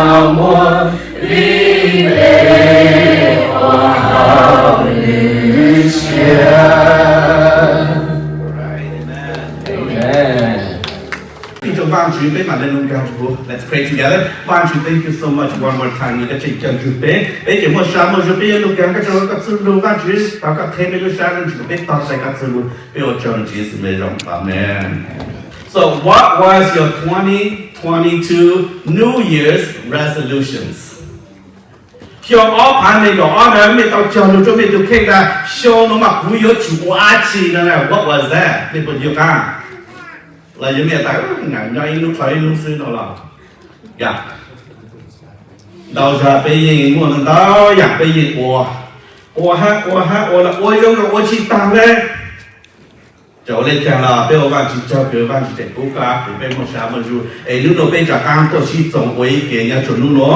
Muaj li peb ua hauj lwm siab. Amen. Thov Vaajtswv peb mam le lug nkaag rua. Let's pray together. Vaajtswv, thank you so much one more time, nws koj tseem coj nrug peb, peb tseem muaj sab muaj zug, peb yuav lug nkaag koj tso koj txuj lug. Vaajtswv, thov koj qheb peb lub sab lub ntsws kom peb tog txais koj txuj lug. Peb ua tsaug Tswv Yexus lub npe zoo, amen. So what was your twenty twenty-two New Year's resolutions? Xyoo ob phav nees nkaum ob ntawd mej tau cog lug rua mej tug kheej tas xyoo nuav mas kuv yuav tsum ua dlaab tsi no, what was that? Mej puas nco qab? Los yog mej tas, nyob ib nub dhau ib nub xwb no los? Yog, ntau zag peb yeej muaj ntau yaam peb yeej ua, ua hab ua hab ua los ua zoo los ua tsi taag le. Txawm ua le caag los peb ua Vaajtswv tsaug kws Vaajtswv tseem pub koj peb muaj sab muaj zug es nub nua peb rov qaab tuaj sib txoos ua ib ke nyob rua nub nua.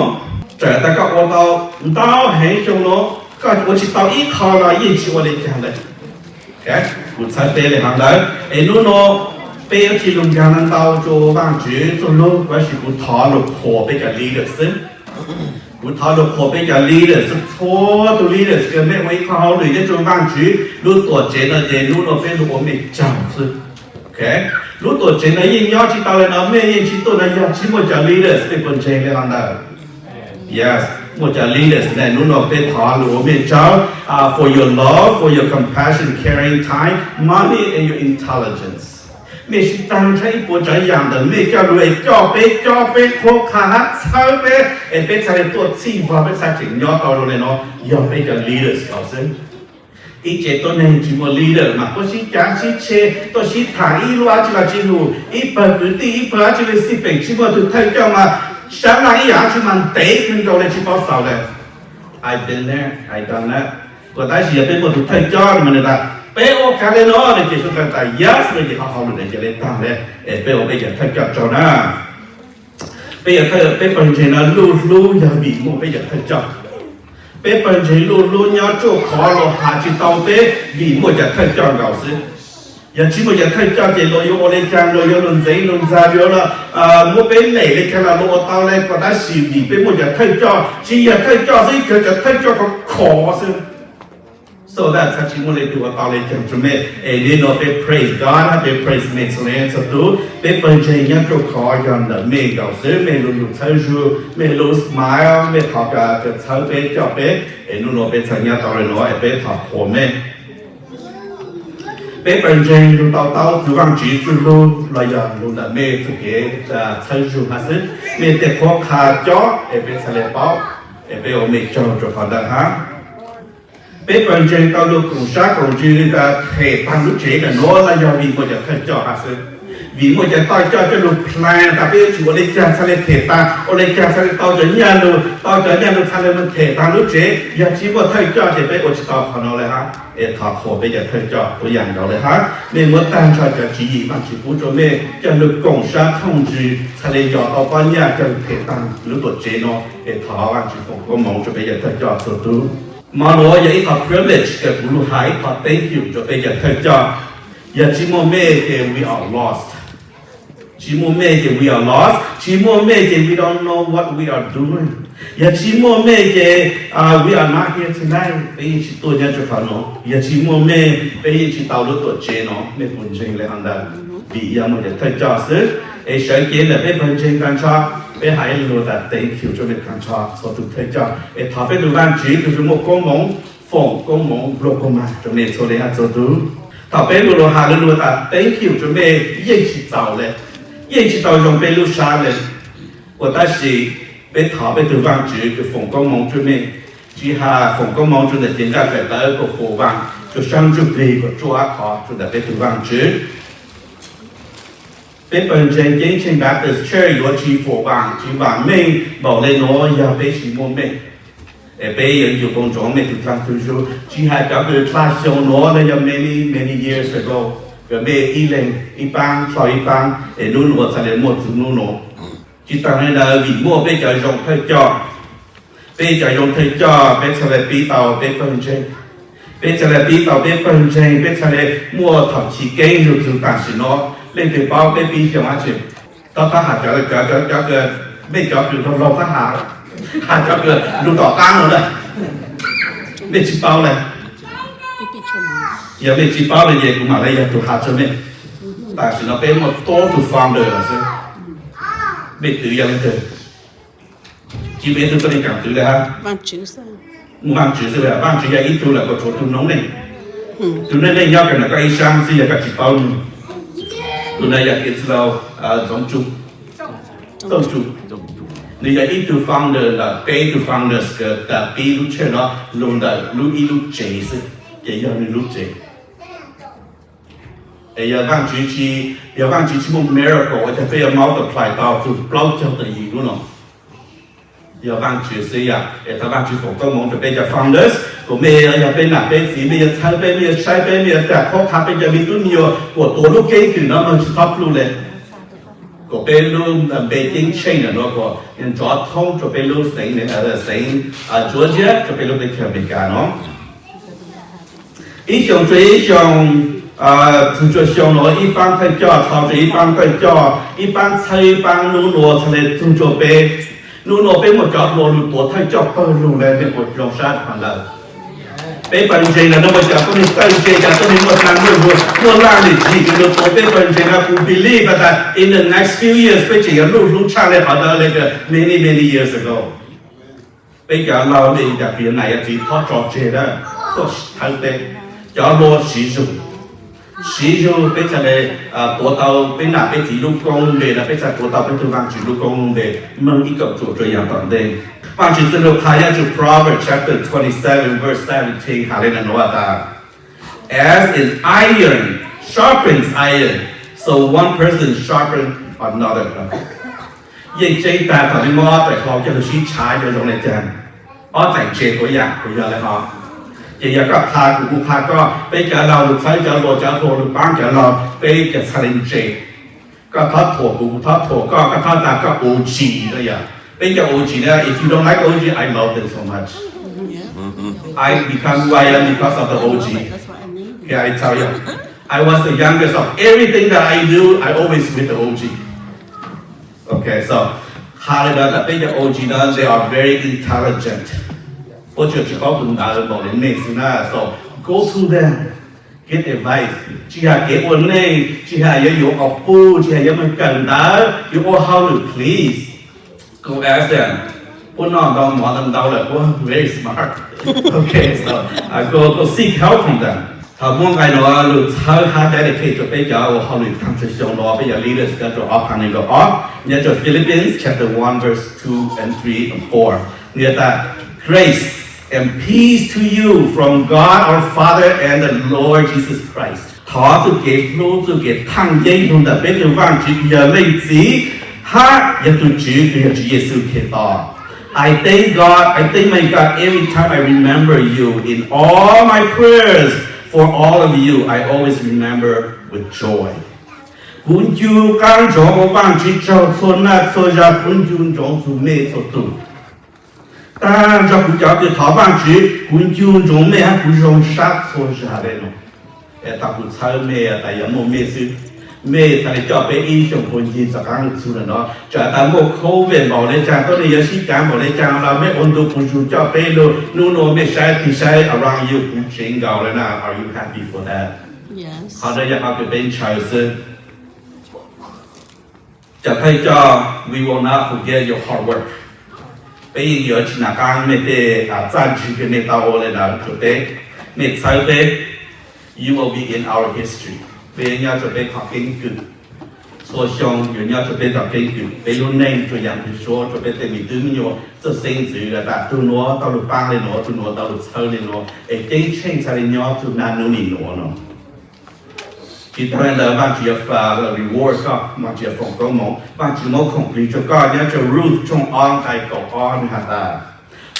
Txawm tas koj ua tau ntau heev xyoo nuav, koj ua tsi tau ib qho los yeej tsi ua le caag le. Kuv txhawb peb le hov ntawd es nub nua peb yuav tsi lug nkaag ntau rua Vaajtswv txuj lug, tab sis kuv thov lug qhuas peb cov leaders xwb. Kuv thov lug qhuas peb cov leaders xwb, txhua tug leaders kws mej ua ib qho hauj lwm nyob rua Vaajtswv, lub tuam tsev no ces nub nua peb lug ua mej tsaug xwb. Lub tuam tsev no yeej nyob tsi tau le no, mej yeej tsi tuaj no yog tsi muaj cov leaders, mej puas ntseeg le hov ntawd? Yes, muaj cov leaders ne, nub nua peb thov lug ua mej tsaug, for your love, for your compassion, caring, time, money and your intelligence. Mej sib taag nrho ib puas tsav yaam ntawm mej coj lug es coj peb, coj peb, qhuab qha hab txhawb peb es peb txhaj le tuaj txhij vog, peb txhaj tseem nyob tau zoo le no, yog peb cov leaders xwb. Ib tse tuab neeg tsi muaj leader mas tuaj sib cav sib tshe, tuaj sib thaam ib lub dlaab tsi los tsi lug, ib pawg kwv tij ib pawg dlaab tsi le xij peem tsi muaj tug thawj coj mas sab laj ib yaam dlaab tsi mas ntev kawg nkaus le tsi paub xaus le. I've been there, I've done that. Kuas tab sis yog peb muaj tug thawj coj mas nwg tas peb ua kag le no, nwg ces suav tas yes, nwg ces ho hauj lwm nwg ces le taag le, es peb ua peb cov thawj coj tsaug na. Peb, peb pawg ntseeg no luj hlub yog vim muaj peb cov thawj coj. Peb pawg ntseeg luj hlub nyob tsuj khov los has tsi tau peb vim muaj cov thawj coj nkaus xwb. Yog tsi muaj cov thawj coj ces luas yuav ua le caag, luas yuav lug ntxeev lug ntxag, yuav muab peb lem le caag los luas ua tau le, kuas tab sis vim peb muaj cov thawj coj, tsi yog thawj coj xwb, cov thawj coj khov khov xwb. So that txhaj tsi muaj leej twg ua tau le caag rua mej. Es le no peb praise God hab peb praise mej txhua leej txhua tug. Peb pawg ntseeg nyob tsuj khov yog ntawm mej nkaus xwb, mej lug lug txhawb zug, mej lub smile, mej thov kws txhawb peb coj peb, es nub nua peb txhaj nyob tau le no es peb thov qhuas mej. Peb pawg ntseeg lug tau taub txug Vaajtswv txuj lug los yog lug ntawm mej txuj kev txhawb zug hab xwb. Mej tej qhuab qha coj es peb txhaj le paub, es peb ua mej tsaug rua qhov ntawd hab. Peb pawg ntseeg tau lug koom sab koom ntsws them taag lub tsev ntawm nuav los yog vim muaj cov thawj coj hab xwb. Vim muaj cov thawj coj coj lug plan tas peb yuav tsum ua le caag txhaj le them taag, ua le caag txhaj le tau cov nyaj lug, tau cov nyaj lug txhaj le moog them taag lub tsev. Yog tsi muaj thawj coj ces peb ua tsi tau qhov nuav le hab. Es thov qhuas peb cov thawj coj tuab yaam nkaus le hab, mej muab taag nrho cov tswv yim Vaajtswv pub rua mej coj lug koom sab koom ntsws txhaj le yog tau pob nyaj coj lug them taag lub tuam tsev no. Es thov Vaajtswv foom koob moov rua peb cov thawj coj txhua tug. Mo nuav yog ib qho privilege kws kuv lug has ib qho thank you rua peb cov thawj coj. Yog tsi muaj mej ces we are lost. Tsi muaj mej ces we are lost. Tsi muaj mej ces we don't know what we are doing. Yog tsi muaj mej ces we are not here tonight, peb yeej tsi tuaj nyob rua qhov nuav. Yog tsi muaj mej peb yeej tsi tau lub tuam tsev no, mej puas ntseeg le hov ntawd? Vim yog muaj cov thawj coj xwb. Es sawv cev ntawm peb pawg ntseeg tag nrho, peb has ib lo lug tas thank you rua mej tag nrho txhua tug thawj coj. Es thov peb tug Vaajtswv tug twg muaj koob moov, foom koob moov nplua kuag mag rua mej txhua leej hab txhua tug. Thaum peb lug lug has lo lug tas thank you rua mej yeej tsi txaus le, yeej tsi tau zoo peb lub sab le. Kuas tab sis peb thov peb tug Vaajtswv kws foom koob moov rua mej, tsi has foom koob moov rua ntawm cev nqaj kawm ntawv, kuas foom vaam rua saab ntsuj plig, kuas tsuaj qhov rua ntawm peb tug Vaajtswv. Peb pawg ntseeg Ceeb Tsheej Baptist Church yuav tsi foom vaam tsi vaam meej npaum le nuav yog peb tsi muaj mej. Es peb yuav ncu qoo ntsoov mej tug dlaag tug zug, tsi has cov kws dlha xyoo nuav los yog many many years ago, kws mej ib leeg ib paab dlhau ib paab es nub nuav txhaj le muaj txug nub nuav. Tsi taag le ntawd, vim muaj peb cov zoo thawj coj, peb cov zoo thawj coj peb txhaj le pib tau peb pawg ntseeg, peb txhaj le pib tau peb pawg ntseeg, peb txhaj le muaj thaum chiv keeb lug txug tam sim nuav. Leej twg paub peb pib xyoo dlaab tsi? Tab tom has cov cov cov kws Mej cov kws laug laug tab has, has cov kws lug tom qaab no na, mej tsi paub le. Yog mej tsi paub le ces kuv mam le yog tug has rua mej. Tam sim no peb muaj tuab tug founder lawm xwb. Mej twv yog leej twg? Tsi muaj ib tug tuab neeg kaam twv le hab. Muaj Vaajtswv xwb, Vaajtswv yog ib tug lawm kuas tshuav tug noob neej. Tug noob neej nyob kawg ntawm koj ib sab xwb yog koj tsi paub nwg. Tug nuav yog Kiv Txwj Laug Ntxoov Tsu, Txooj Tsu. Nwg yog ib tug founder ntawm peb tug founders kws pib lub church no, lug ntawm lub ib lub tsev xwb, ces yog nwg lub tsev. Es yog Vaajtswv tsi, yog Vaajtswv tsi muaj miracle ua caag peb yuav multiply tau txug plaub caug tawm yim lub no? Yog Vaajtswv xwb yom. Es thov Vaajtswv foom koob moov rua peb cov founders, kuas mej yog peb nam peb txiv, mej yuav txhawb peb, mej yuav saib peb, mej yuav tag khob qha peb cov me tub me nyuam kuas tuav lub keeb kwm no moog tsi txhob ploj le. Kuas peb lub npe ceeb tsheej ntawm no kuas nrov thoob rua peb lub xeev, xeev Georgia, rua peb lub teb chaws Amelikas no. Ib xyoo rua ib xyoo, txug rua xyoo no ib paab thawj coj txhos rua ib paab thawj coj, ib paab txhawb ib paab, nub nua txhad le txug rua peb. Nub nua peb muaj cov hluas lug tuav thawj coj pawg lug le, mej puas zoo sab qhov ntawd? Peb pawg ntseeg no muaj cov tuab neeg txawj ntse, cov tuab neeg muaj txaj muaj ntuj, muaj laj lim tswv yim kws lug tuav peb pawg ntseeg no. Kuv believe tas in the next few years peb tseem yuav luj hlub tshaj le qhov ntawd le many many years ago. Peb cov laug le cas kws yuav nam yuav txiv txhob tso tseg na, tuaj thawb peb. Cov hluas siv zug, siv zug peb txhad le tuav tau peb nam peb txiv lub koob lub npe na, peb txhad tuav tau peb tug Vaajtswv lub koob lub npe moog ib kaum tsuam rua yaam tom ntej. Vaajtswv txwj lug qha nyob rua Proverbs chapter twenty seven verse seventeen has le nuav nuav tas, As an iron sharpens iron, so one person sharpens another. Yeej tseeb tag thaum mej muab ob daim hlau coj lug sib tshav yuav zoo le caag, ob daim ntses puas yam? Puas yog le hov? Ces yog koj qha kuv, kuv qha koj, peb cov laug lug txhawb cov hluas, cov hluas lug paab cov laug, peb cov txhad le ntse. Koj thov thuam kuv, kuv thov thuam koj, koj thov tas koj O G na yom. Peb cov O G na, if you don't like O G, I love them so much. I become who I am because of the O G. Okay, I tell you, I was the youngest of everything that I do. I always with the O G. Okay, so qha le nuav tas peb cov O G na, they are very intelligent. Puab tsuas tsis paub tus ntawv npaum le mej xwb na, so go to them, get advice. Tsis has kev ua neej, tsis has yuav yuav qhov puj, tsis has yuav moog kawm ntawv, yuav ua hauj lwm, please go ask them. Puab noj ntau mov ntau lawm, puab very smart. Okay, so go, go seek help from them. Thaum muaj nqai nuav lug txhawb hab dedicate rua peb cov ua hauj lwm taag rua xyoo no, peb cov leaders cov rua ob phav nees nkaum ob, nyob rua Philippians chapter one verse two and three and four, nwg tas, Grace and peace to you from God our Father and the Lord Jesus Christ. Thov txuj kev hlub, txuj kev thaaj yeeb lug ntawm peb tug Vaajtswv kws yog Leej Txiv hab yog tug Tswv kws yog Tswv Yexus Khetos. I thank God, I thank my God every time I remember you in all my prayers for all of you. I always remember with joy. Kuv ncu qaab ntsoov ua Vaajtswv tsaug txhua naj txhua zag, kuv ncu ntsoov txug mej txhua tug. Taag nrho kuv cov kws thov Vaajtswv, kuv ncu ntsoov mej hab kuv zoo sab txhua zag le nuav. Es thaum kuv txhawb mej tas yog muaj mej xwb, mej txhad le coj peb ib xyoos puag ncig txug qaab lug txug le nuav. Txawm tas muaj covid npaum le caag, tuab neeg yuav sib caav npaum le caag los mej ua ntu quas zug coj peb lug. Nub nua mej saib tig saib around you, kuv tsev nkaus le na. Are you happy for that? Qhov ntawd yog qhov kws peb ntshaw xwb. Cov thawj coj, we will not forget your hard work. Peb yeej yuav tsis nam qaab mej tej txaj ntsig kws mej tau ua le ntawd rua peb, mej txhawb peb. You will be in our history. Peb yuav nyob rua peb qhov keeb kwm. Txhua xyoo yuav nyob rua peb qhov keeb kwm, peb lub neej rua yaam twg suav rua peb tej me tub me nyuam, txuj xeeb ntxwv tas tug nuav tau lug paab le nuav, tug nuav tau lug txhawb le nuav, es ceeb tsheej txhad le nyob txug naj nub nim nuav no. Tsis taag le ntawd, Vaajtswv yuav reward koj, Vaajtswv yuav foom koob moov, Vaajtswv muab khoom plig rua koj nyob rua Ruth tshooj ob nqai kaum ob nwg has tas,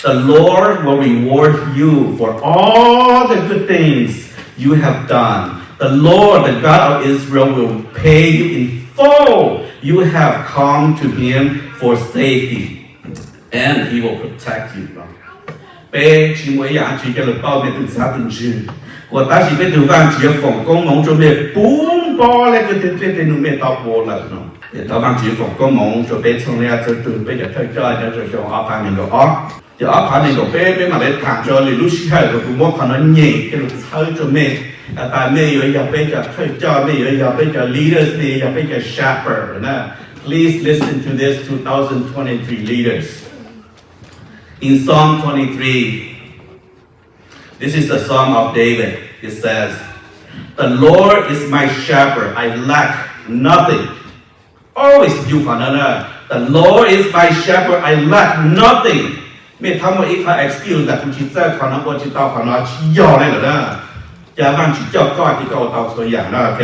The Lord will reward you for all the good things you have done. The Lord, the God of Israel, will pay you in full. You have come to him for safety, and he will protect you. Peb tsis muaj ib yaam dlaab tsi coj lug pauj mej tug txhab tug ntswg, kuas tab sis peb tug Vaajtswv yuav foom koob moov rua mej puv npo le kws tej nplej tej num mej tau ua lawm no. Thov Vaajtswv foom koob moov rua peb txhua leej txhua tug, peb cov thawj coj nyob rua xyoo ob phav nees nkaum ob. Ces ob phav nees nkaum peb, peb mam le thaam rua lwm lub sij hawm uas kuv muab qhov no nyem coj lug txhawb rua mej. Has tas mej yuav yog peb cov thawj coj, mej yuav yog peb cov leaders, mej yuav yog peb cov shepherd na. Please listen to this, two thousand twenty-three leaders. In Psalm twenty-three, this is the Psalm of David. It says, "The Lord is my shepherd, I lack nothing." Always use qhov no na. "The Lord is my shepherd, I lack nothing." Mej thov muaj ib qhov excuse tas kuv tsis txawj qhov no, ua tsis tau qhov no, tsis yog le lawm na. Ca Vaajtswv coj koj ces koj ua tau txhua yaam na, ok?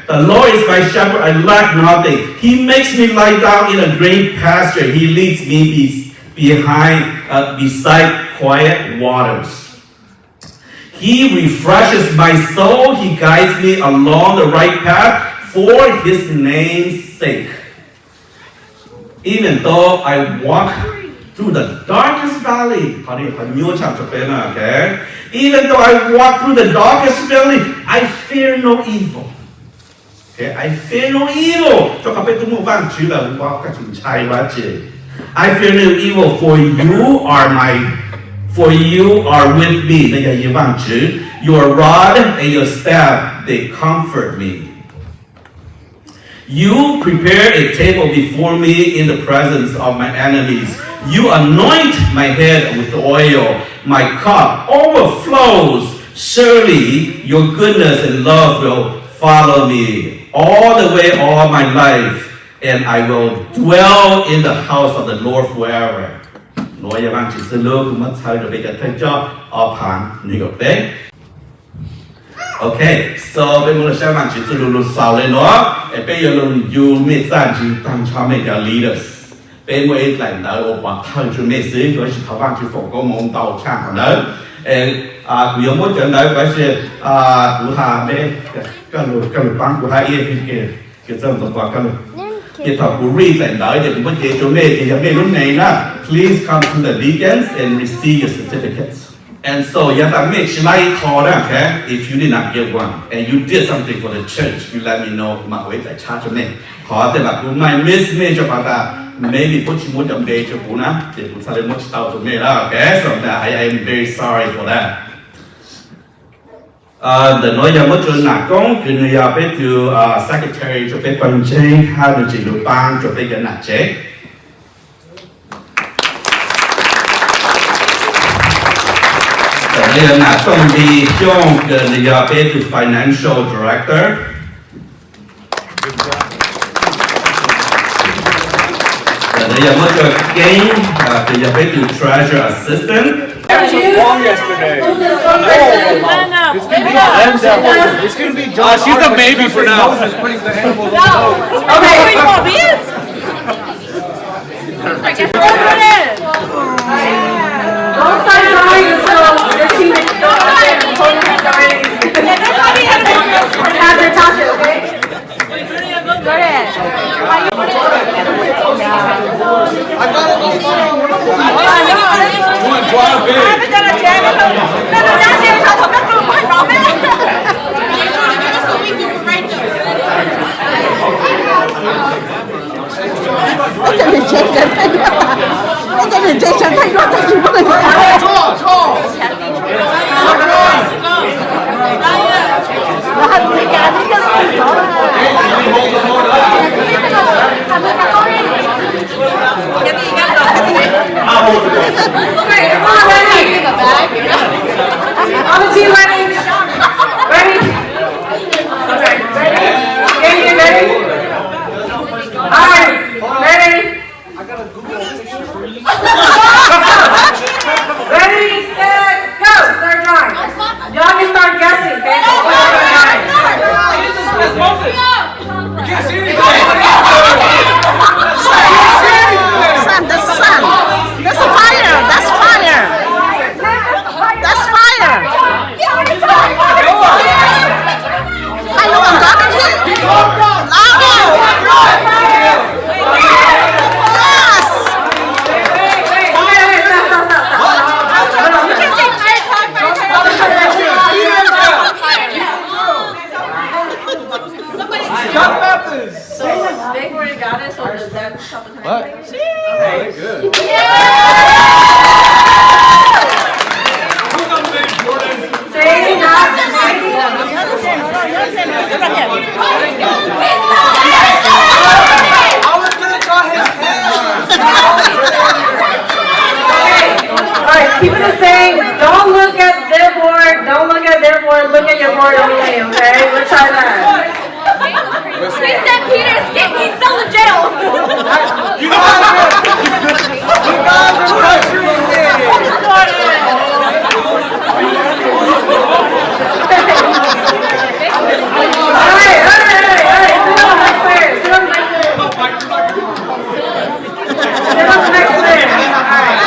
"The Lord is my shepherd, I lack nothing. He makes me lie down in a green pasture. He leads me be- behind, uh, beside quiet waters." He refreshes my soul. He guides me along the right path for his name's sake. Even though I walk through the darkest valley, qhov no qhov nyuaj tshaj rua peb na, ok? Even though I walk through the darkest valley, I fear no evil. Okay, I fear no evil. Rua qhov peb twb muaj Vaajtswv lawm, koj tsis ntshai dab tsi. I fear no evil, for you are my, for you are with me. Nws yog yug Vaajtswv. Your rod and your staff, they comfort me. You prepare a table before me in the presence of my enemies. You anoint my head with oil. My cup overflows. Surely your goodness and love will follow me all the way, all my life, and I will dwell in the house of the Lord forever. Nuav yog Vaajtswv txuj lug kuv muab txhawb rua peb cov thawj coj ob phav nees nkaum peb. Ok, so peb muab lug saib Vaajtswv txuj lug lug xaus le nuav, es peb yuav lug yug mej txaj ntsig taag nrho mej cov leaders. Peb muaj ib dlaim ntawv ua pov thawj rua mej xwb, kuv tsis thov Vaajtswv foom koob moov ntau tshaj qhov ntawd. Es kuv yuav muab cov ntawv, kuv tsis, kuv has peb, koj lug paab kuv hab ib, kws txawj ntxuav koj lug. Ces thaum kuv read dlaim ntawv ces kuv muab cev rua mej, ces yog mej lub neej na, please come to the deacons and receive your certificates. And so, yog tas mej tsis laib ib qho na, okay? If you did not get one and you did something for the church, you let me know, kuv mam ua ib dlaim tshab rua mej. Qhov tej mas kuv might miss mej rua qhov tas maybe puab tsis muab cov npe rua kuv na, ces kuv txhaj le muab tsis tau rua mej na, okay? So that I am very sorry for that. Ntawm nuav yog muab rua Nam Koob, kws nwg yog peb tug secretary rua peb pawg ntseeg hab nwg tseem lug paab rua peb cov nam tsev. Ntawm nuav yog Nam Txooj Nti Xyooj, kws nwg yog peb tug financial director. Ntawm nuav yog muab rua Keeb, kws yog peb tug treasurer assistant. She's a baby for now. Both sides are so the team is so have their topic, okay? Ua cov niam tsev tseem thaij duab, ua cov niam tsev tseem thaij duab tag kis muab tau. Okay, we'll try that. They said Peter's getting, he's still in jail. You guys are, you guys are pressuring me. All right, all right, all right, all right. Sit on the next player. Sit on the next player. Sit on the next player. All right.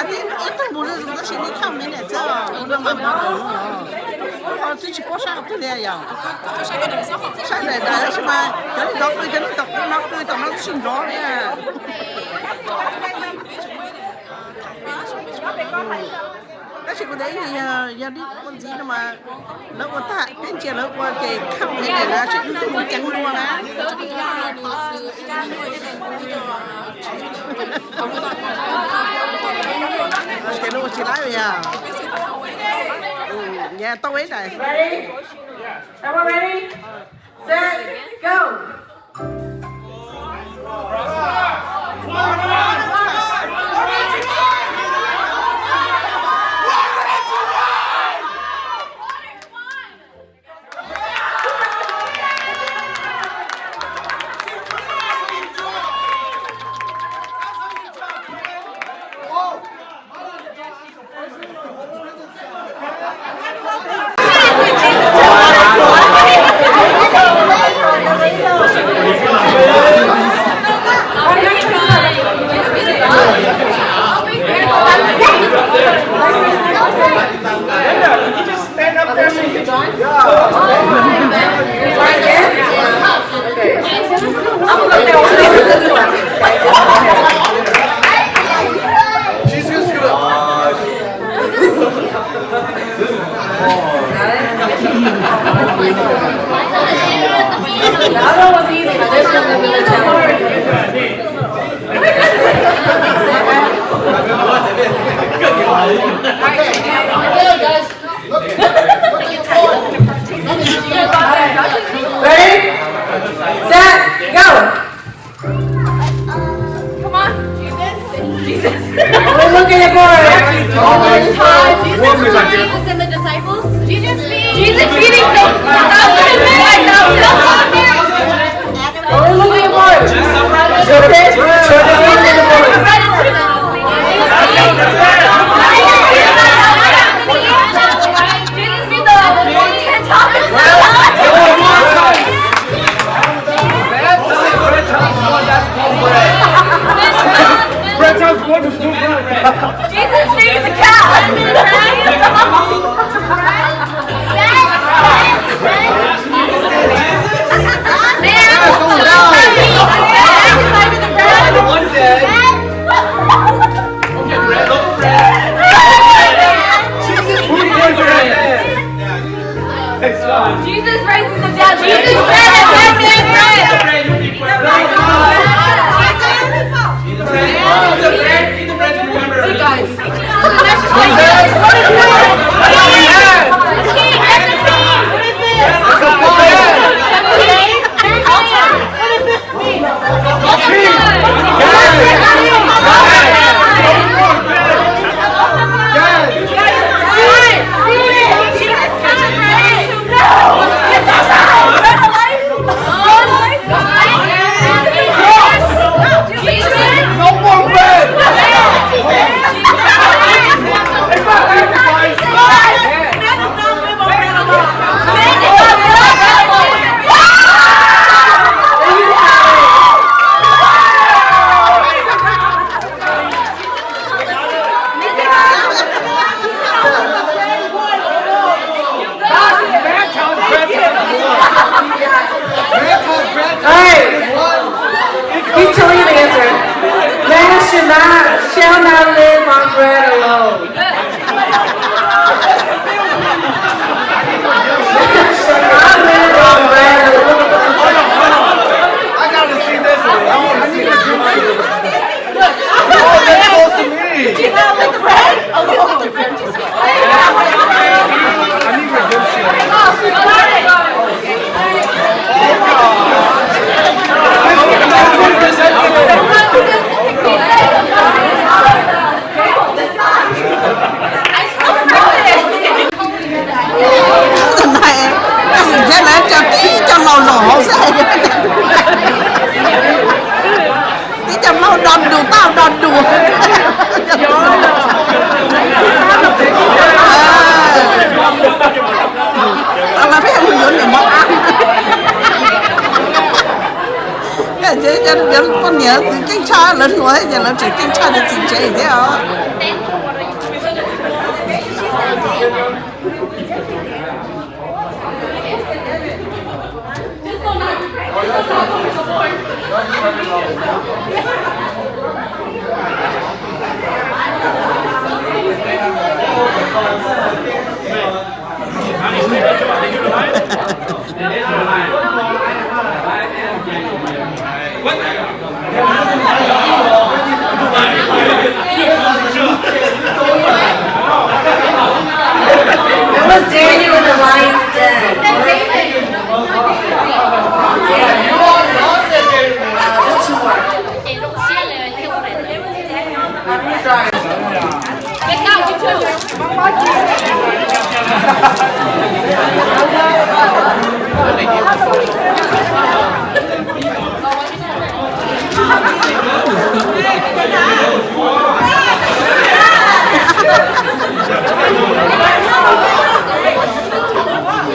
Ib tug npus zoo tab sis nws thaum me niam txawj no mas npus zoo no, ua ho twb tsis paub sab qhov twg li yom. Sab daim daim tab sis mas cov niag tod qw, cov niag tod qw no qw tom no twb tsis nrov li. Tab sis kuv tias yog li ua ntxiv no mas lawv ua tag peb ntsia lawv ua ces khaj peb daim na tsis mus ceev dua na. Ces lawv ua tsis laib yog. Tau ib daim. Ready? Everyone ready? Set, go! Stand up there so you can join. She's just gonna. That one was easy, but this one's gonna be a challenge. Ready? Set, go! Come on. Jesus. Jesus. We're looking at God. Jesus and the disciples. Jesus feeding, Jesus feeding the five thousand. We're looking at God. Jesus feeding the cow. Jesus raises the dead. Jesus raises the dead. See, guys. No more bread! It's not sacrifice! Tau no dua. Tau los peb mus yuav niam mos ab. Ces cov poj niam txwv keej tshaj lawv hluas ces lawv tseem keej tshaj nws txiv tsev thiab os. That was Daniel with the lion's den. Yeah, you all lost it. Uh, just two more. Sorry.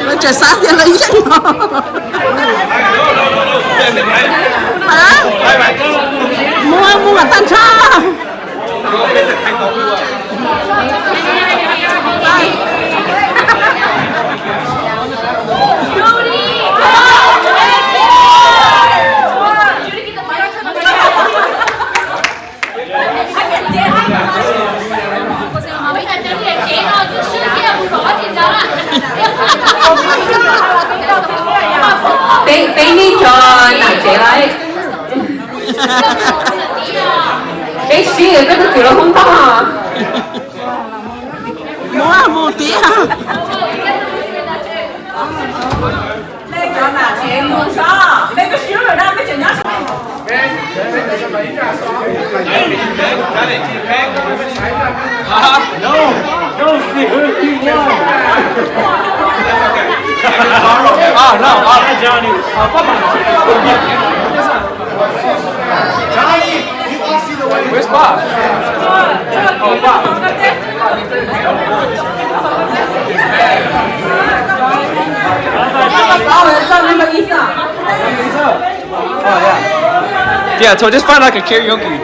Lawv tseem xav tias lawv yeej no. Muab muab mas tag nrho. Peb, peb nej tso nam tsev lawm. Peb sib peb twb kwv lub hoob toj. Muab mus tiag. Where's Bob? Oh, Bob. Yeah, so just find like a karaoke.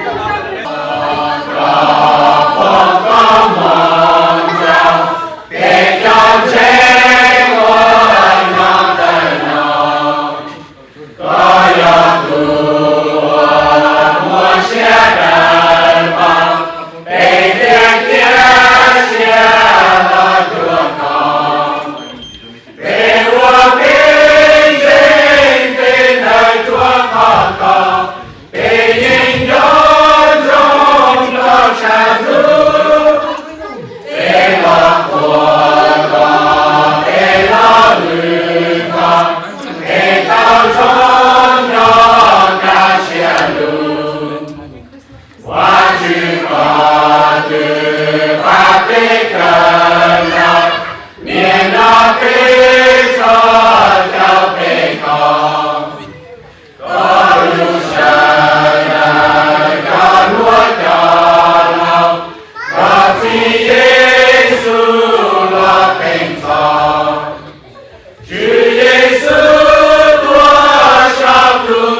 Tswv Yexus tuag saum tus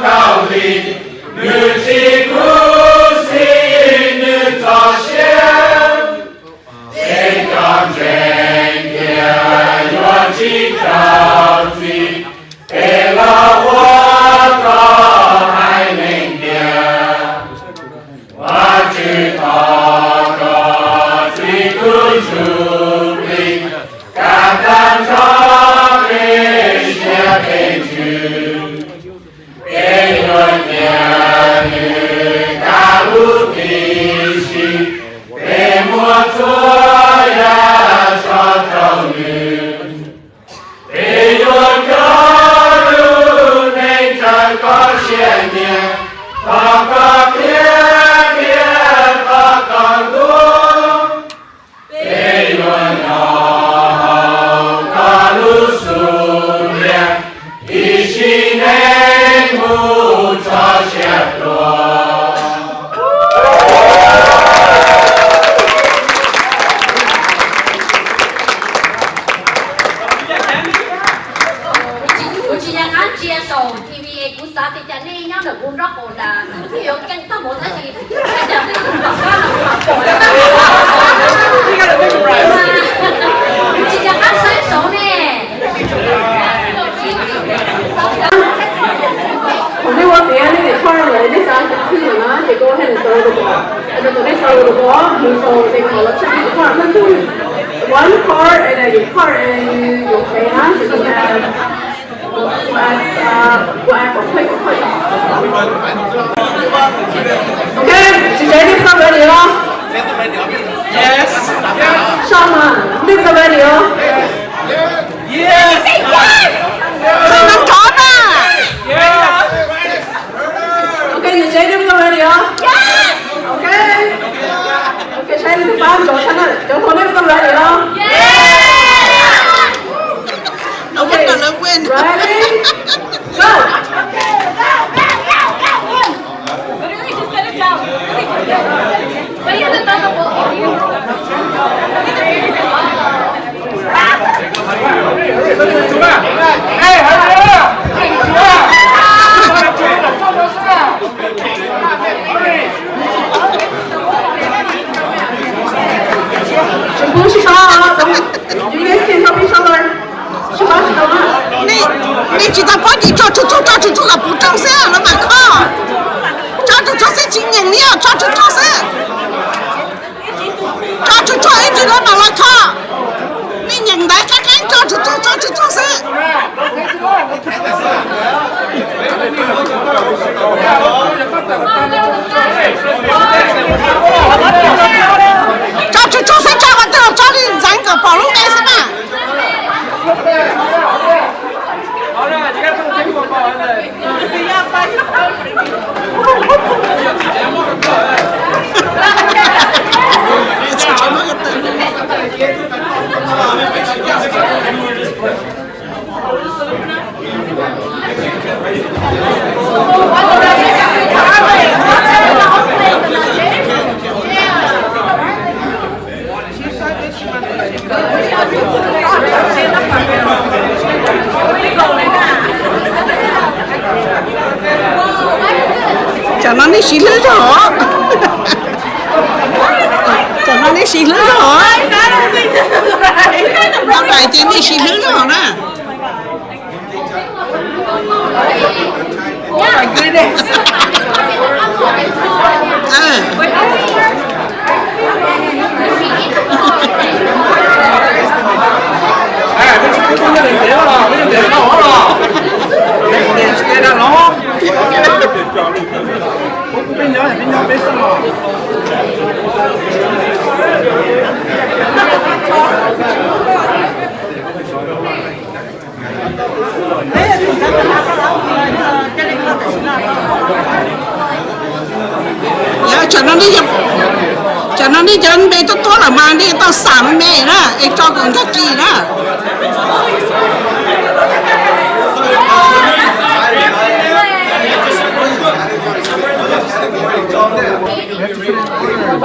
khau li, nws tsis khuv xim, nws txoj sia. Peb cov ntseeg tias yuav tsis raug txim, peb los ua koj haiv neeg tiag. Vajtswv thov koj txib tus Ntsuj Plig kam tag nrho peb siab peb ntsws. Peb yuav nyiam nws tas lub tib si, peb muab txhua yam tso rau nws. Peb yuav coj lub neej raws koj siab nyiam, thov koj qhia, qhia, thov koj hlub. Peb yuav nyob hauv koj Saum T V kuv xav tias cas nej nyob ntawm kuv nraub qaum nram xwb thiaj yuav keej tag npaum tab sis tsis nco qab saib saud ne. Thaum nej ua tiav nej dem part lawm nej xav tus thwj lawm na ces koj ua hais lus tau rau kuv, thaum nej tau rau kuv mus tau ces kuv los check tus part, leej twg one part es yus part es yus pem na. Ok, tsis tsev nej tau ready los? Yes. Saj mas nej tau ready los? Yes. Txog nov nrov na. Ok, tsis tsev nej tau ready los? Ok. Ok, saib nej twb pab ntsoov tshaj na, cov hluas nej tau ready los? Ok, ready, go. Tsis pub sib sob, you guys can help each other. Nej tsis tau paub ces tso tsug tsug, tso tsug tsug kom puv rooj xwb los mam kho. Tso tsug tsug xwb, tsis nyeem li os, tso tsug tsug xwb. Tso tsug tsug ib tsug los mam los kho. Nej nyeem ntawv qab qeeb, tso tsug tsug, tso tsug tsug xwb. Tso tsug tsug xwb, tso qhov twg los tso li, ntxeev kom pom lub npe xwb mas. Tsam no nej siv hlwb zog os. Tsam no nej siv hlwb zog os. Tau hais tias nej siv hlwb zog na. Yog tsam no nej cov npe tuaj tuaj lawm mas nej tau xam me me na es tso kom nkag kis na.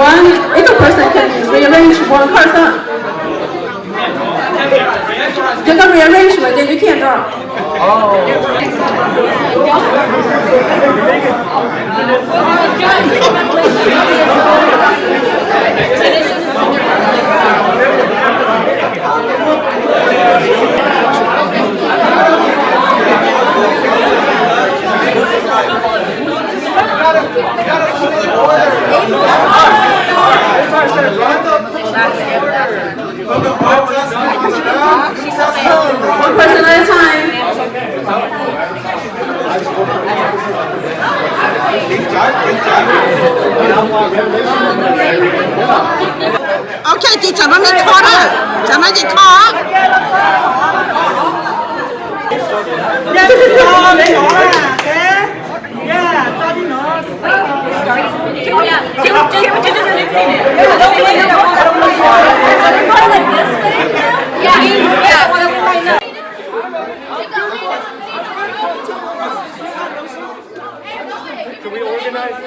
One, if a person can rearrange one card, Yog koj rearrange lawm ces you can't draw. One person at a time. Ok, ces tsam no nej kho na, tsam no ces kho. Can we organize?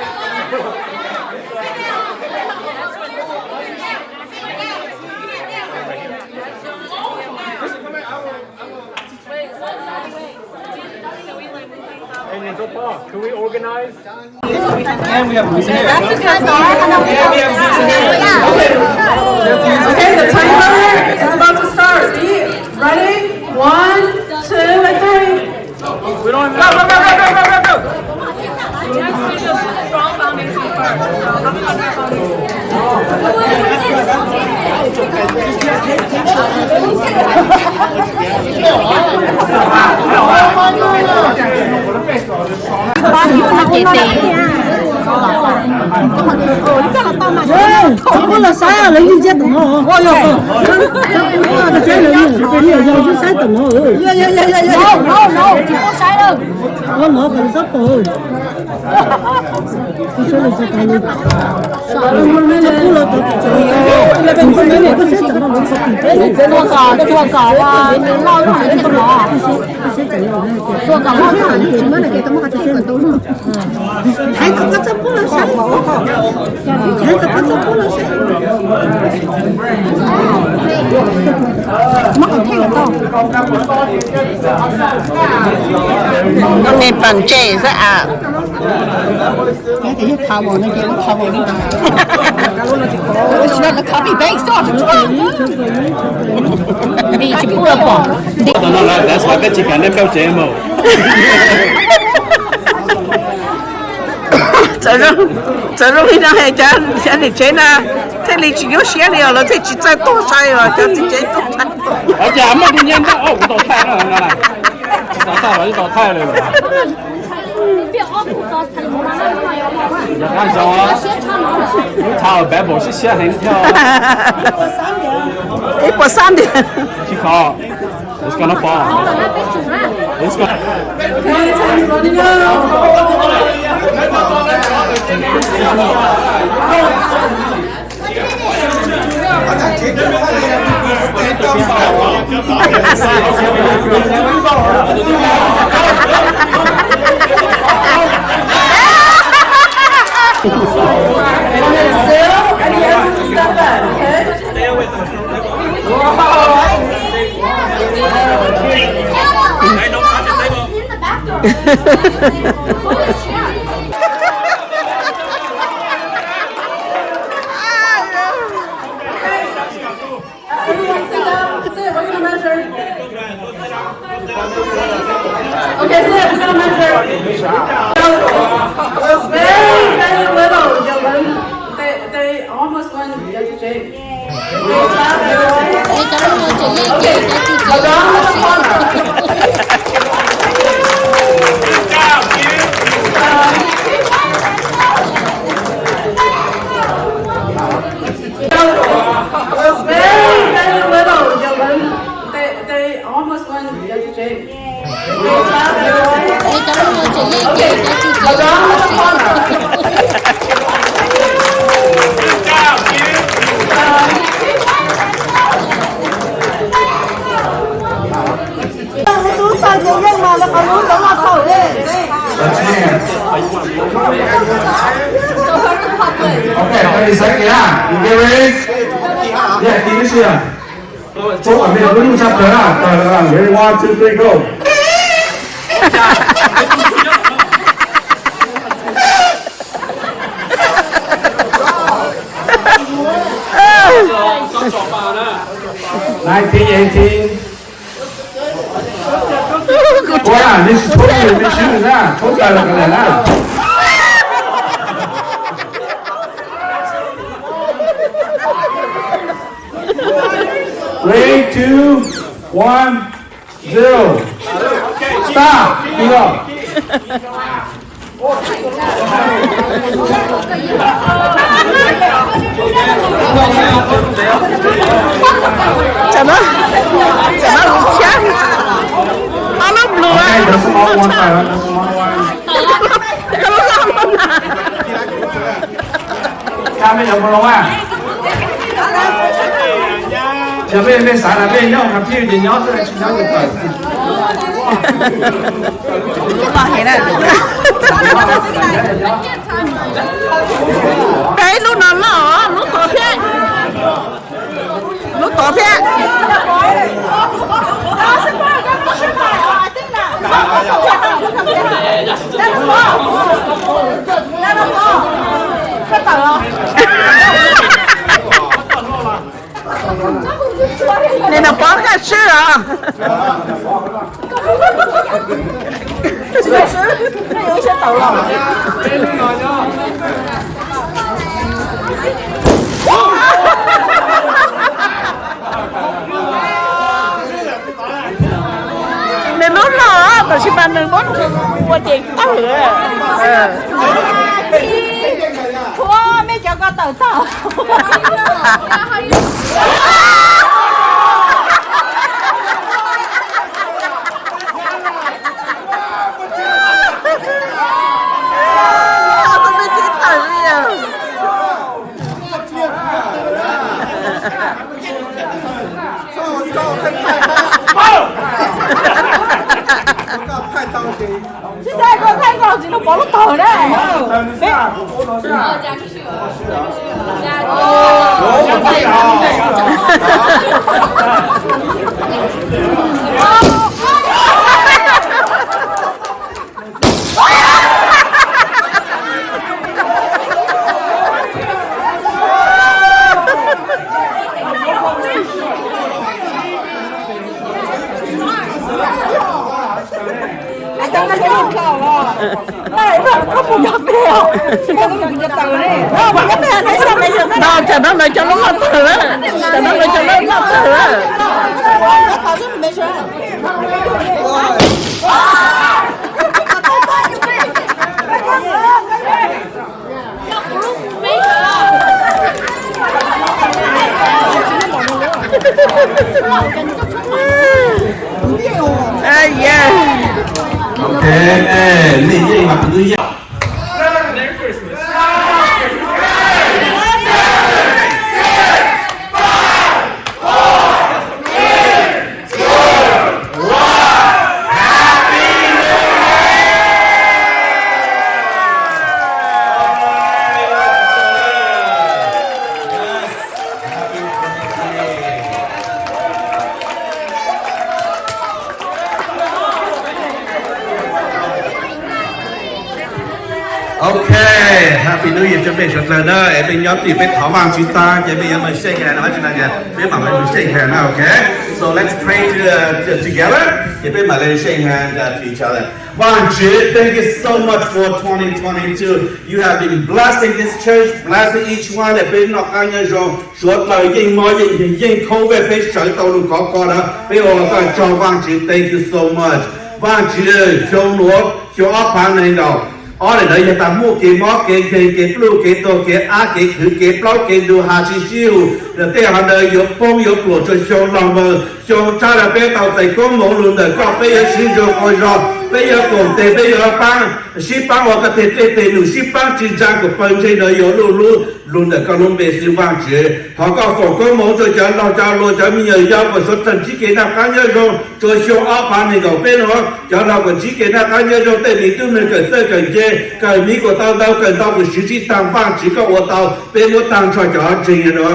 Can we organize? And we have music. Okay, the timer is about to start. Be ready. One, two, and three. We don't have... Go, go, go, go, go, go, go, go. Txhob pub los saib, lawv yeej saib tom no. Txhob pub los saib, lawv yeej saib tom no. Ua no kom lawv txhob pom. Txhob pub los tom, txhob pub los tom. Heev kom koj txhob pub los saib. Heev kom koj txhob pub los saib. Koj niag pam tseg xwb as. Ces yog thav vos no ces ua thav vos li. Should I copy paste off? Vim tsis pub los pom. Tam no lawv xav peb tsis kam nej peb tsev mus. Txawm zoo li no es cov niam tsev na thiaj li tsis nyuaj siab li os, lawv thiaj tsis txawj tuag sai os, cov txiv tsev tuag sai. Ua cas muaj tus nyiaj ntaj ob kuv tau thaij no na. Tsis xav thaij los yeej tau thaij li. Yog qab zoo, lub thav Babel siab siab heev thiab. Ib puas xab ntiag. Tsis khov. It's gonna fall. It's gonna... Okay, time's running out. And it's still, and you have to step back, okay? Everyone sit down. Sit, we're gonna measure. Okay, sit, we're gonna measure. So it's, it's very, very little, children. They, they almost went, okay. Around the corner. It's very, very little, children. They, they almost went, okay. Around the corner. Tub txawj tus yeej mas lawv qhov lub ntawd los thaum li. Okay, thirty seconds, yeah. You get ready? Yeah, keep it here. Txhob kom mej lub nyuj tshaj plaws na. Ready, one, two, three, go. Nineteen, eighteen. Ua, nej tsis tshua, nej tsis na, tshua tas los lawm na. Three, two, one, zero. Stop. Đi rồi. Tam no, tam no lub plhus. Okay, that's the small one, that's the small one. Cov mej yuav mus lawm a? Yog mej, mej xav na, mej nyob hauv phij ces nyob xwb, tsis nyob ces pawg. Peb lub no loj, lub tod thiab. Lub tod thiab. Tam. Nws lub no, tab sis mas nws muab ua ces tawg. Ua, mej cov ko tawm tag. Sib xav koj thaij koj txiv lub pov lub tawg na. No, tsam no lawv cov lub loj tawg lawm. Tsam no lawv cov lub loj tawg lawm. Ok, nej yeej mas kuv twb yeej. Ok, Happy New Year rau peb sawv daws na. Es peb nyob tim peb thov Vaajtswv tag ces peb yuav mus shake hand na, peb mam mus shake hand na, ok? So let's pray to, uh, to- together. Ces peb mam li shake hand, uh, to each other. Vaajtswv, thank you so much for twenty twenty-two. You have been blessing this church, blessing each one. Peb noj qab nyob zoo, suav dlawg yeej mob yeej nkeeg yeej khaub vej, peb sawv tau lug kov ko na, peb ua koj tsaug Vaajtswv, thank you so much. Vaajtswv, xyoo nuav xyoo ob phav neeg nkaum ob ntawm no yog tas muaj kev mob kev nkeeg, kev pluj kev tuag, kev ab kev khwv, kev plaub kev ntug, has tsis sib hum, tej hov ntawd yuav poob yuav pluam rua xyoo laug npawg, xyoo tshab no peb tau txais koob moov lug ntawm koj, peb yuav siv zug ua zog, peb yuav koom tes, peb yuav paab, sib paab ua koj teg dlej teg num, sib paab tsi ntsaa kuas pawg ntseeg ntawd yuav luj lub lug ntawm koj lub npe xwb Vaajtswv. Thov koj foom koob moov rua cov laug cov hluas cov me nyuam yaus kuas suav dlawg ntsib kev noj qab nyob zoo rua xyoo ob phav neeg nkaum peb no, cov laug kuas ntsib kev noj qab nyob zoo, tej me tub me kawm txawj kawm ntse, kawm miv kuas tau ntau, kawm ntau kuas siv tsi taag, Vaajtswv koj ua tau, peb muab taag nrho cov ntseeg no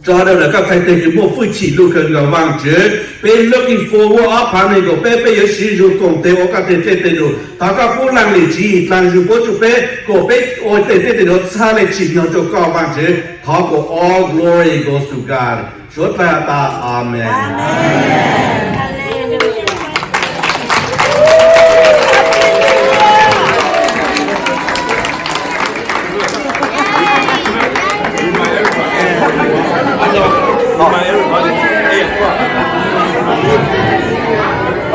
tso rua ntawm koj txhais tes kws muaj fwj chim lug kawg nkaus Vaajtswv. Peb looking forward ob phav neeg nkaum peb, peb yuav siv zug koom tes ua koj teg dlej teg num. Thov koj pub laag lwm tswv yim dlaag zug puab rua peb kuas peb ua teg dlej teg num txhaj le tsim nyog rua koj Vaajtswv. Thov kuas all glory goes to God. Suav dlawg has tas Amees.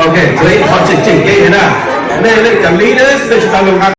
Ok, tseem ceeb kev na, mej leej cov leaders mej tsi tau lug nqa